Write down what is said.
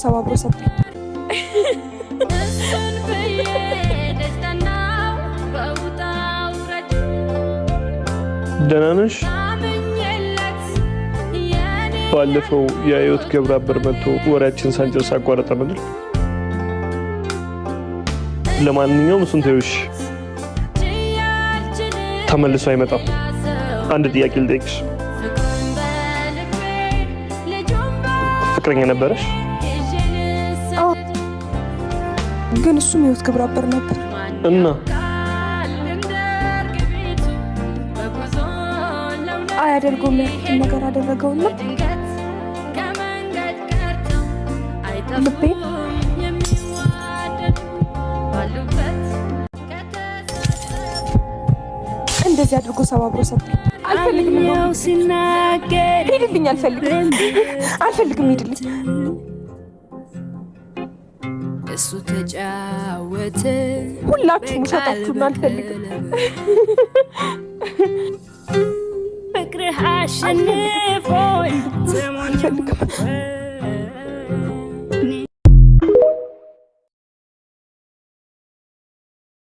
ሰባብሮ ሰጠኝ። ደህና ነሽ? ባለፈው የህይወት ገብረአበር መጥቶ ወሬያችን ሳንጨርስ አቋረጠን አይደል? ለማንኛውም እሱን ተይው እሺ። ተመልሶ አይመጣም። አንድ ጥያቄ ልጠይቅሽ። ፍቅረኛ ነበረሽ? አዎ፣ ግን እሱም የህይወት ግብረ አበር ነበር። እና አያደርገውም ያልኩትን ነገር አደረገውና ልቤን እንደዚህ አድርጎ ሰባብሮ ሰጠኝ። አልፈልግም፣ እንደውም ሂድልኝ፣ አልፈልግም፣ አልፈልግም፣ ሂድልኝ። እሱ ተጫወተ። ሁላችሁም ውሸታችሁን አልፈልግም። ፍቅርህ አሸንፎኝ አልፈልግም።